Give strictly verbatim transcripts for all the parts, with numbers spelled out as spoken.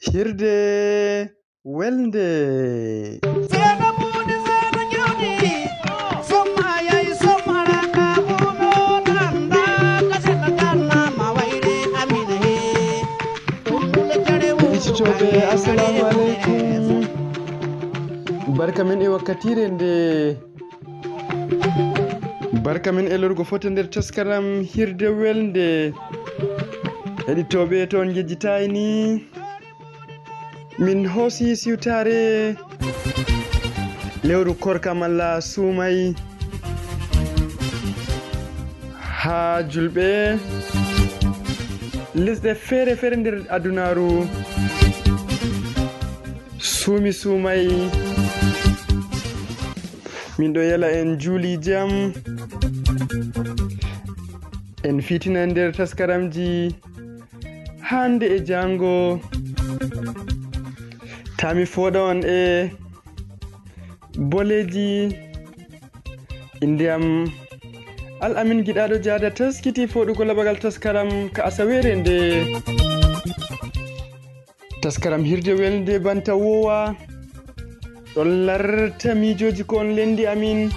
Hirde welnde. Heɗititooɓe, assalamu aleykum. Barka men e wakkatiire nde. Barka men e lorgo fota nder taskaram Hirde Welnde. Heɗitooɓe, to on ngejjitaay ni, min hoosi siwtaare lewru korka malla suumay haa julɓe lesɗe feere feere nder adunaaru suumi suumay. Min ɗo yela en juuli jam. En fitina nder taskaramji hannde e jaango. Taa mi fooɗa on e boleeji. Innde am Al Amin Giɗaaɗo Jaada taskiti fooɗugo laɓagal taskaram ka asaweere nde. Taskaram Hirde Welnde banta woowa ɗon larta miijooji ko on lenndi amin.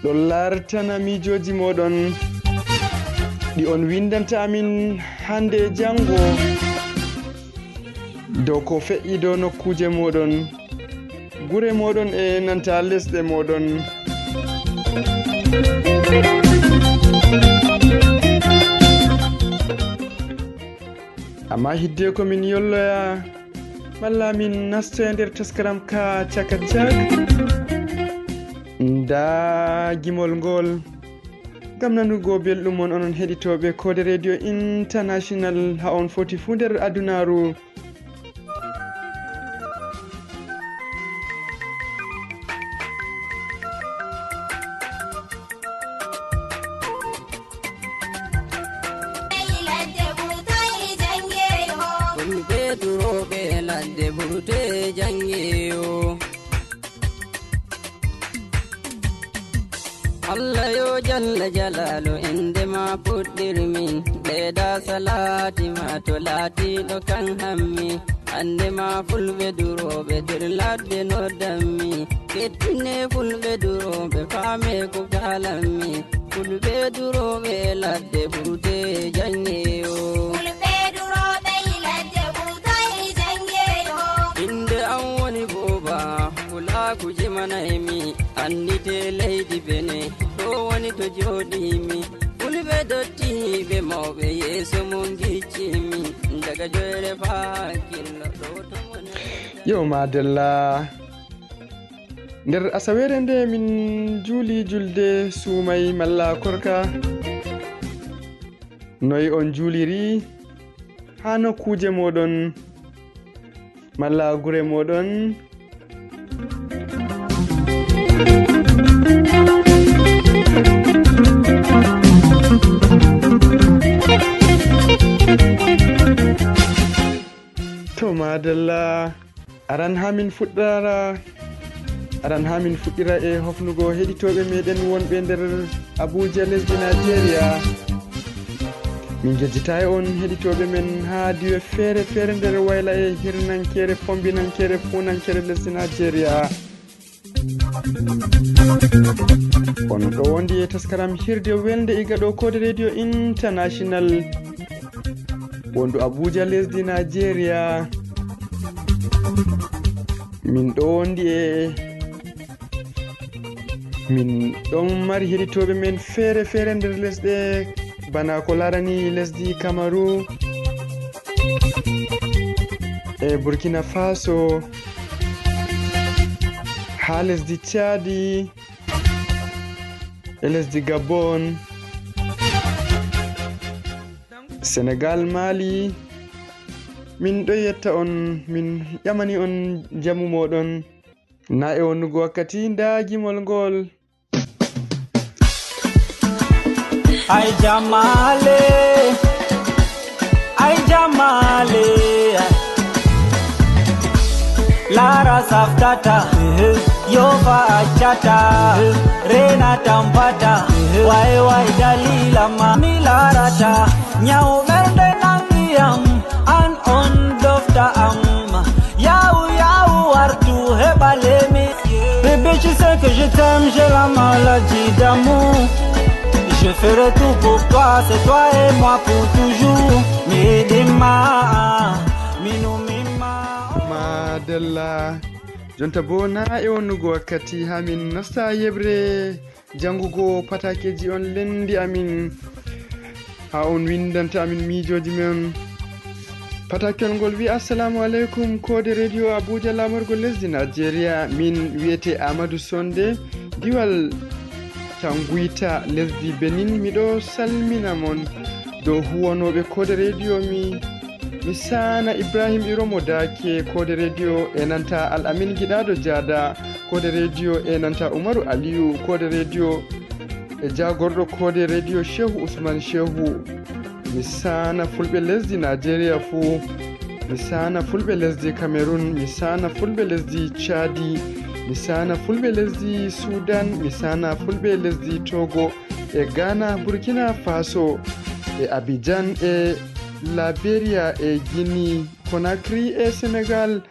Ɗon lartana miijooji mooɗon ɗi on winndanta amin hannde e janngo dow ko feƴƴi dow nokkuuje mooɗon, gure mooɗon e nanta lesɗe mooɗon. Amma hiddeko min yolloya malla min nastoya nder taskaram ka caka cak, nda gimol ngol ngam nanugo belɗum mon, onon heɗitooɓe Koode Radio International, ha on foti fuu nder adunaaru. Fulɓe durooɓe ladde burte janngeyo. Allah yo jalla jalaalu, innde ma puɗɗirmi, ɓeyda salaati ma to laatiiɗo kan hammi. Annde ma fulɓe durooɓe nder ladde noddanmi, kettine fulɓe durooɓe, faame ko kaalanmi. Fulɓe durooɓe e ladde burte janngeyo. Fulɓe durooɓe e ladde burte janngeyo. Innde am woni Buuba, pulaaku jimanaymi, anndite leydi Bene, ɗo woni to jooɗimi. Fulɓe dottiiɓe mawɓe yeeso mum giccimi, daga joyre faa hakkillo ɗo to woni. Yo, madalla. Nder asaweere nde min juuli julde suumay malla korka. Noy on juuliri haa nokkuuje mooɗon malla gure mooɗon? To, madalla. Aran haa min fuɗɗara, aran haa min fuɗɗira e hofnugo heɗitooɓe meɗen wonɓe nder Abuja, lesdi Nigeria. Min ngejjitaay on heɗitooɓe men haa diiwe feere feere nder wayla e hirnankere, fombinankere, fuunankere lesdi Nigeria. On ɗo wondi e taskaram Hirde Welnde iga ɗo Koode Radio International, wondu Abuja, lesdi Nigeria. Min ɗo wondi e, min ɗon mari heɗitooɓe men feere feere nder lesɗe, bana ko larani lesdi Kamaru e Burkina Faso, haa lesdi Caadi, e lesdi Gabon, Senegal, Mali. Min ɗo yetta on, min ƴamani on jamu mooɗon. Na e wonnugo wakkati, nda gimol ngol. Ay jamale, ay jamale. Lara saftata, yofa accata, rena tampata. Way way dalila ma mi larata, nyaw ɓernde nangi yam, an o T'aime, j'ai la maladie d'amour. Je ferai tout pour toi, c'est toi et moi pour toujours. Midima, minumima. Madalla. Jonta bo na e wonnugo wakkati ha min nasta yeɓre jangugo patakeji on lendi amin. Ha on windanta amin miijoji mon. Patakel ngol wi, "Assalamu aleykum, koode radio Abuja, lamorgo lesdi Nigeria. Min wiyete Amadou Sonde, diwal Tanguita, lesdi Benin. Miɗo salmina mon dow huwanoɓe koode radio mi. Mi sana Ibrahim Iromo Dake, koode radio e nanta Al Amin Giɗaɗo Jada, koode radio e nanta Umaru Aliyu, koode radio e jagorɗo koode radio Shehu Usman Shehu. Mi sana fulɓe lesdi Nigeria fuu. Mi sana fulɓe lesdi Cameroon. Mi sana fulɓe lesdi Chadi. Mi sana fulɓe lesdi Sudan. Mi sana fulɓe lesdi Togo e Ghana, Burkina Faso e Abidjan e Liberia e Guinea Conakry e Senegal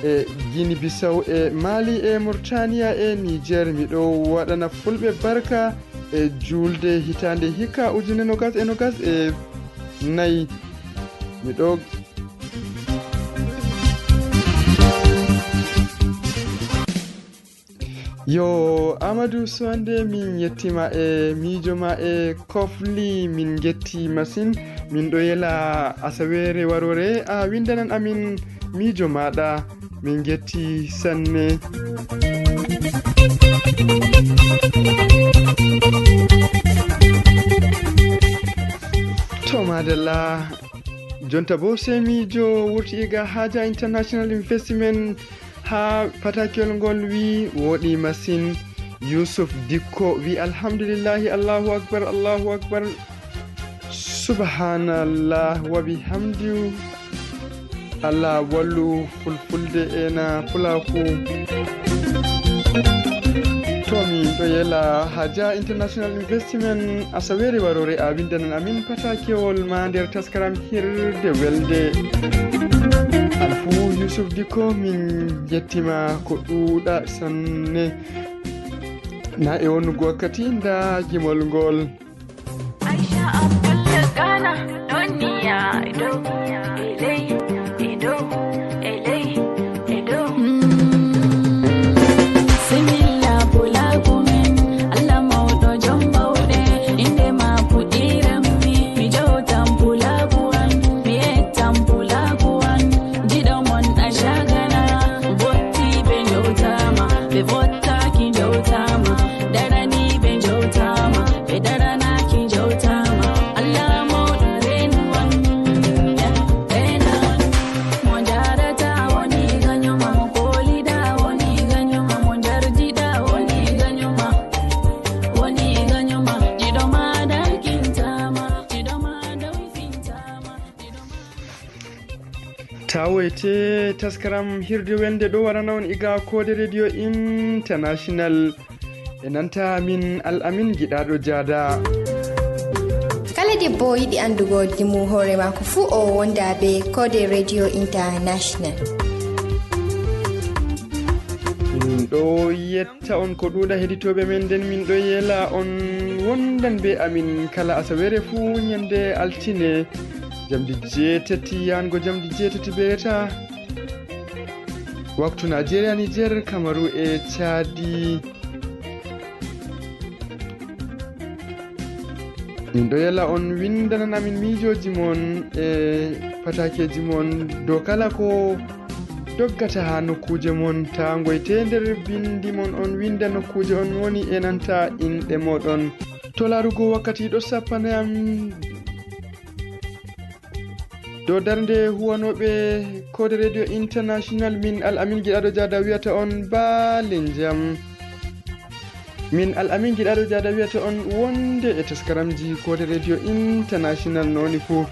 e Guinea Bissau e Mali e Mauritania e Niger. Miɗo waɗana fulɓe barka e julde hitande hikka ujune nogas e nogas e nayi. Miɗo Yo Amadou Sonde, min yettima e miijo ma e kofli, min getti masin. Min ɗo yela asaweere warore a windanan amin miijo maɗa. Min getti sanne. To madalla. Jonta bo sey miijo wurti iga Haja International Investment. Ha patakel ngol wi woɗi masin. Yusuf Dikko wi, "Alhamdulillahi, Allahu Akbar, Allahu Akbar. Subhanallah wa bihamdihi." Allah wallu fulfulde ena pulaku. To min ɗo yela Haja International Investment, asaweere warore a windanan amin patakewol ma nder taskaram hirde welde. An fuu Yusuf Dikko, min jettima ko ɗuuɗa sanne. Na e wonnugo wakkati nda gimol ngol. Aisha Abdullah Ghana, Dunia Edo, Elei, Edo, Elei, Edo. Similla pulaku men, Allah mawɗo jom bawɗe, inde ma puɗɗiranmi, mi jowtan pulaku an, mi ettan pulaku an, jiɗo mon a shagana, botti ɓe jowtama, ɓe bottaki jowtama, darani ɓe jowtama, ɓe daranaki jowtama. Allah mawɗo renu on, renu on. Mo jarata woni ganyuma, mo kolida woni ganyuma, mo jarjida woni ganyuma, woni ganyuma. Jiɗo ma darkintama, jiɗo ma dawfintama, jiɗo ma. Tawoyte taskaram hirde welde ɗo warana on iga Kode Radio International. E nanta min Al Amin Giɗaɗo Jaada. Kala debbo yiɗi anndugo dimu hoore maako fuu, o wonda be Kode Radio International. Min ɗo yetta on ko ɗuuɗa heɗitooɓe men, nden min ɗo yela on wondan be amin kala asaweere fuu ñande altine, jamdi jeetati yahango jamdi jeetati be reta. Waktu Najeriya, Niger, Kamaru e Chadi. Min ɗo yela on windanan amin miijooji mon e pataakeeji mon dow kala ko doggata haa nokkuuje mon. Taa ngoyte nder binndi mon, on winda nokkuuje on woni e nanta inɗe mooɗon. To laarugo wakkati ɗo sappana yam dow darnde huwanooɓe Kode Radio International, min Al Amin Giɗaɗo Jaada wiyata on baalinjam. Min Al Amin Giɗaɗo Jaada wiyata on wonde e taskaramji Kode Radio International nooni fuu.